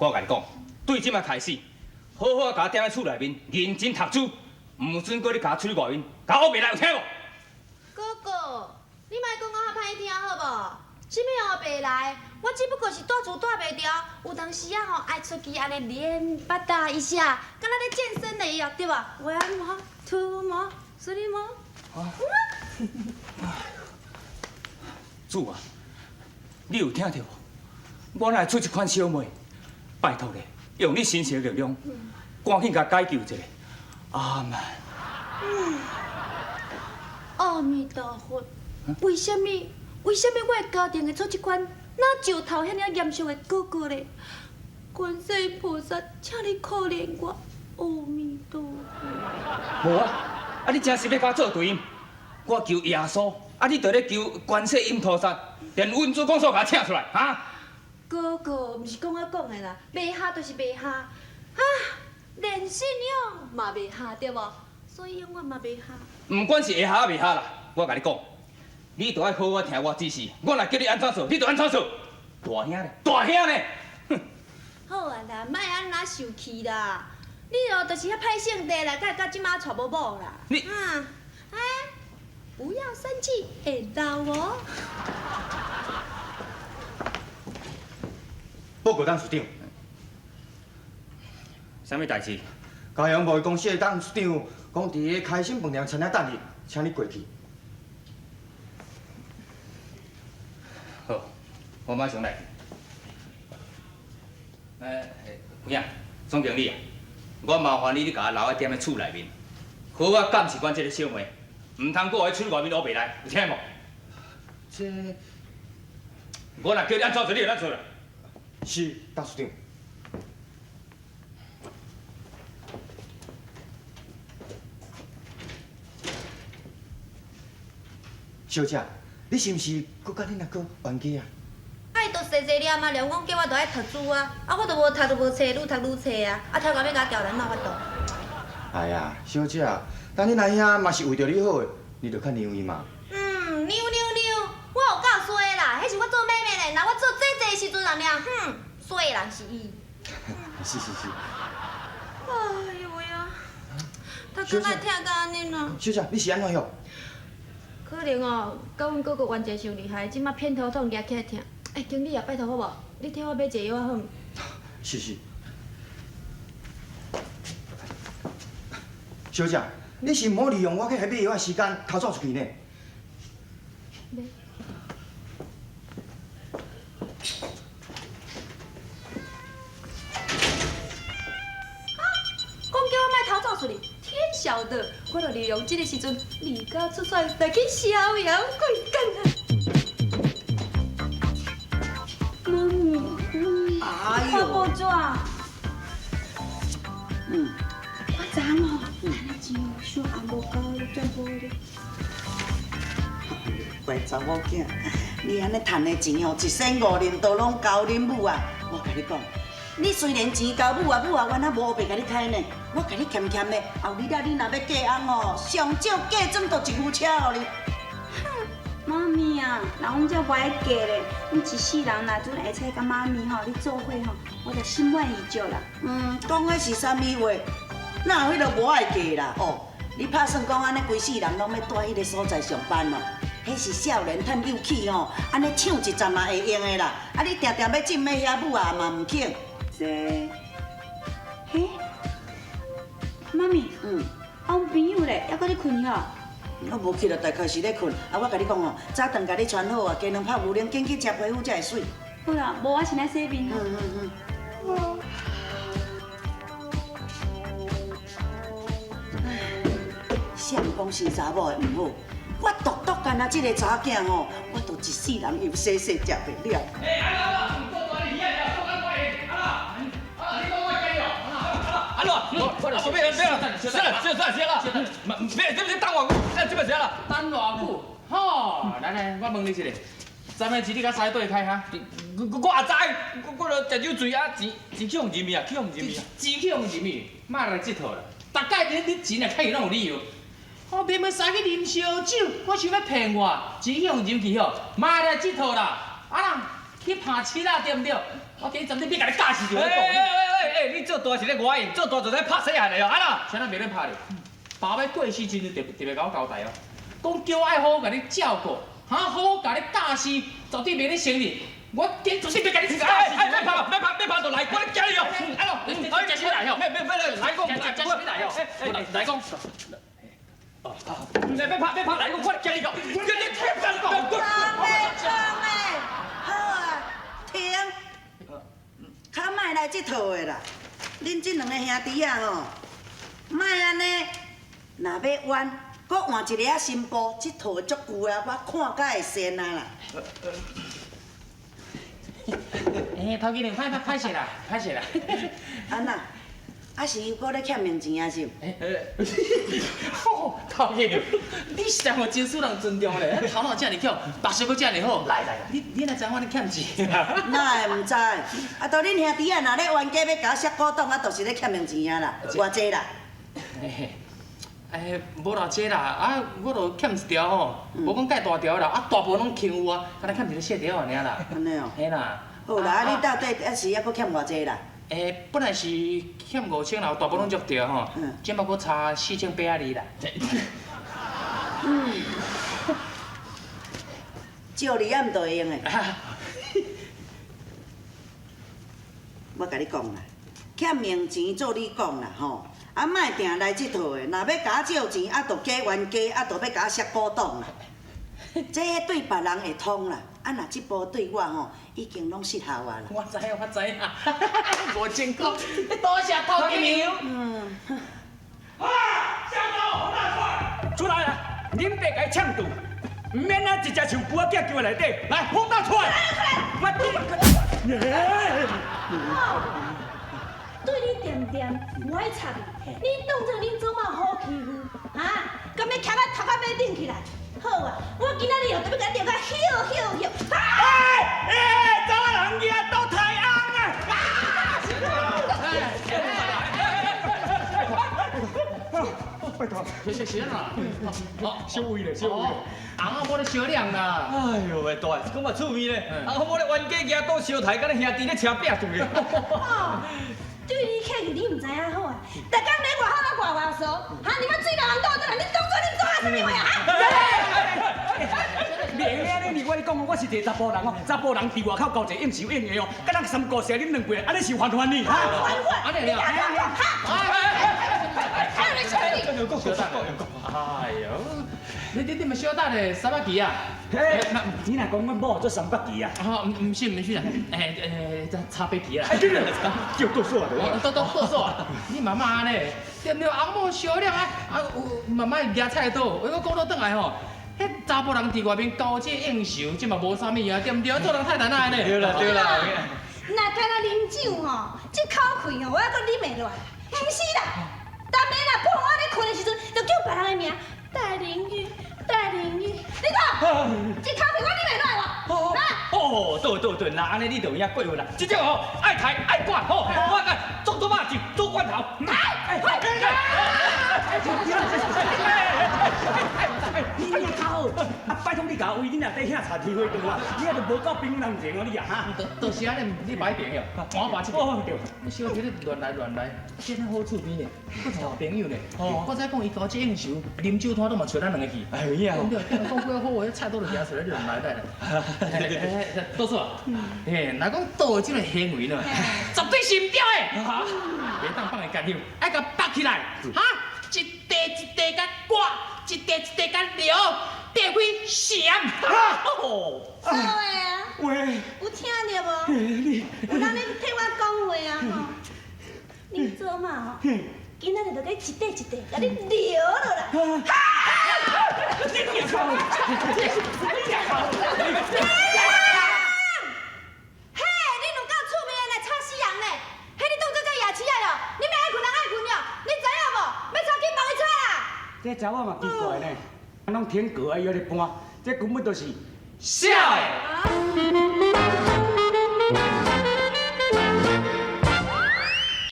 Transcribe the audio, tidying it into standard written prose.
我共你講，對這擺開始，好好共我踮佇厝內面認真讀書，毋准閣你共我出去外面，共我烏白來，有聽無？哥哥，你莫講甲遐歹聽好無？啥物烏白來？我只不過是蹛厝蹛袂牢，有當時啊吼愛出去按呢練腹打一下，敢若咧健身的一樣，對無？One more, two more, three more。主啊，你有聽著無？我哪會出這款小妹？拜託咧，用你神聖的力量，趕緊共解救一下。阿門。阿彌陀佛，為啥物？為啥物我的家庭會出這款若石頭遐爾嚴肅的哥哥咧？觀世音菩薩，請你可憐我。阿彌陀佛。無啊，啊你真是欲共我做對毋？我求耶穌，啊你就咧求觀世音菩薩，連阮主公所共我請出來，哈？哥哥，毋是講我講的啦，袂合就是袂合，哈，連信仰嘛袂合，對無？所以永遠嘛袂合。毋管是會合抑袂合啦，我共你講，你著愛好好聽我指示。我若叫你按怎做，你就按怎做。大兄咧，大兄咧，哼！好啊啦，莫按那受氣啦。你哦，就是遐歹性地啦，才會到這馬娶無某啦。你啊，哎，不要生氣，會老哦。報告董事長，啥物代誌？嘉陽貿易公司的董事長講，佇個開心飯店餐廳等你，請你過去。好，我馬上來。欸，有影，總經理啊，我麻煩你，你共我留佇踮咧厝內面，好好監視阮這个小妹，毋通閣予伊出去外面烏白來，有聽無？這，我若叫你按怎做，你就按怎做啦。是，董事長。小姐，你是毋是閣佮恁阿哥冤家啊？啊，伊就細細念啊，念講叫我著愛讀書啊，啊，我著無讀，就無冊，愈讀愈冊啊，啊，讀到尾共我調人哪有法度？哎呀，小姐，當恁阿兄嘛是為著你好的，你著較讓伊嘛。嗯，讓讓讓，我有夠衰啦，彼是我做妹妹咧，若我做姐姐的時陣爾，哼，衰的人是伊。是是是。哎呦喂啊！頭殼哪會疼甲按呢啦？小姐，你是按怎樣？可能哦，佮阮哥哥冤家傷厲害，這馬偏頭痛夯起來疼。欸，經理啊，拜託好無？你替我買一個藥仔好毋？是是。小姐，你是毋好利用我去遐買藥仔時間偷走出去呢？買。啊！講叫我莫偷走出去，天曉得，我就利用這个時陣離家出走來去逍遙過工啊！媽咪，哎呦，看報紙。我昨昏吼，趁的錢傷也無夠，轉無咧。乖查某囝，你按呢趁的錢吼，一仙五仁都攏交恁母啊！我共你講，你雖然錢交母啊，母啊，原來無白共你開呢。我共你儉儉的，後日啊，你若欲嫁翁吼，上少嫁妝就一牛車予你。哼，媽咪啊，若阮這無愛嫁咧，阮一世人若陣會使佮媽咪吼，你做伙吼，我就心滿意足啦。嗯，講的是啥物話？哪有彼个無愛嫁啦？哦，你拍算講按呢，規世人攏欲蹛彼个所在上班哦？彼是少年趁勇氣吼，按呢搶一站嘛會用的啦。啊，你定定欲進欲遐母啊嘛毋肯。這，嘿，媽咪，啊，阮朋友咧，猶閣咧睏吼。我無去了，大概是咧睏。啊，我共你講吼，早頓共你穿好啊，雞卵泡牛奶，緊去食皮膚才會媠。好啦，無我先來洗面。嗯。誰講生查某的毋好？我獨獨干焦這个查某囝吼，我都一世人又洗洗食袂了。欸，安怎？做大你耳仔做安怎的？安怎？啊，你講我奸哦？安怎？我别别了，行了行了行了，别这这等偌久，这这欲啥啦？等偌久？吼，來來，我問你一下，昨暝錢你共使佗開哈？我也知，我我就食酒醉啊，錢錢去予人入去啊，去予人入去啊。錢去予人入去，莫來這套啦。逐擺你你錢若開去攏有理由。哦，明明使去啉燒酒，我想欲騙我，錢去予人入去吼，莫來這套啦。啊啦，去拍刺啦，對毋對？我今日絕對欲共你教死就哎哎哎哎，你做大是咧外用，做大就咧拍細漢的哦，啊啦！啥人袂咧拍你？爸欲過時陣就特特別共我交代哦，講叫我愛好好共你照顧，哈好好共你教示，絕對袂咧承認。我今絕對欲共你教哎哎，欲拍欲拍欲拍就來，我咧驚你哦！哎喲，你食啥物來吼？欲欲欲來講，食啥物來吼？來講。欲拍欲拍來講，我咧驚你哦！你你講的講的，好啊，停，較莫來這套的啦。恁這兩个兄弟仔吼，莫按呢，若欲冤，閣換一个仔新婦，這套足舊啊，我看甲會仙啊啦。欸，頭家娘歹歹歹勢啦，歹勢啦。按怎？啊是又閣咧欠明錢啊是？吼，頭家娘，你實在吼真使人尊重咧，頭腦遮爾巧，目睭閣遮爾好。來來，你哪知影我咧欠錢？哪會毋知？啊，都恁兄弟仔若咧冤家欲共我摔古董，啊，就是咧欠明錢啊啦，偌濟啦？欸，無偌濟啦，啊，我就欠一條吼，無講蓋大條啦，啊，大部分攏輕有啊，敢若欠一个細條爾啦。按呢哦。嘿啦。好啦，啊，你到底猶是猶閣欠偌濟啦？欸，本來是欠5000啦，大部分攏足著吼，這擺閣差4802啦。嗯，借你也毋就會用的。我共你講啦，欠明錢做你講啦吼，啊，莫定來這套的，若欲共我借錢，啊，就假冤家，啊，就欲共我摔古董啦。這對別人會通啦，啊，若這步對我吼，已經攏失效啊啦。我知影，我知影，5000塊，多謝頭家娘。嗯。啊！小狗，大出來啦！恁爸共伊嗆住，毋免啊，一隻像龜仔寄球內底，來，放大出來。我對你恬恬，無愛插你，你當作恁祖媽好欺負，哈？敢欲徛到頭殼尾頂起來？好啊，我今仔日哦，就欲共你掠甲歇歇歇！哎哎，查某人举刀刣翁啊！拜託，是是按怎？小位咧，小位。翁仔某咧相兩啦。哎呦喂，大，講嘛趣味咧。翁仔某咧冤家舉刀相刣，敢若兄弟咧車拚對咧。對你客氣，你毋知影好啊！逐工咧外口啊外外趖，哈！你欲水老人倒轉來，你當作恁祖仔啥物話啊？袂用按呢，我咧講，我是一个查埔人哦，查埔人佇外口交際應酬應的哦，敢若三姑四啉兩杯，按呢是犯法呢？犯法！按呢啊？哎呦，你嘛小等咧，三八旗啊？嘿，你若講阮某做三八旗啊？哦，毋是毋是啦，欸欸，插白旗啦。叫倒數啊！倒倒倒數啊！你媽媽按呢，對毋對？翁某相兩啊，啊有媽媽舉菜刀，我講倒轉來吼。彼查埔人佇外面交際應酬，這嘛無啥物啊，對毋對？做人太難啊呢。對啦對啦。若干焦啉酒吼，這口氣吼，我猶閣忍會落來。毋是啦，逐暝若半暝咧睏的時陣，就叫別人的名，戴玲玉，戴玲玉，你講，這口氣我忍會落來無？哦，對對對，若按呢你就有影過分啦。這種吼愛刣愛割吼，我來做做肉醬，做罐頭。來，快！你也較好，啊，拜託你共我為恁阿弟兄插天花刀啊！你啊就無夠朋友人情哦，你啊哈。就是按呢，你擺平了，我擺這邊。對。你小弟咧亂來亂來，這好趣味呢，閣一個朋友呢。我知講伊交際應酬，啉酒攤攏嘛揣咱兩个去。哎呀。對，講幾好話，菜刀就行出來，你亂來來。多數啊，嘿，若講刀的這个行為呢，絕對是毋對的。哈，袂當放會干休，愛共縛起來，哈，一塊一塊共割，一塊一塊共流，變為鹹。哦，好的啊。喂，有聽著無？有人咧替我講話啊吼！恁祖媽吼，今仔日就欲一塊一塊共你流落來。哈！你你嘿，恁有夠趣味的呢，吵死人呢！彼你當作遮夜市仔哦，你欲愛睏人愛睏了，你知影無？欲吵去幫伊吵啦！這查某嘛奇怪呢，攏挺過啊，伊咧搬，這根本就是痟的。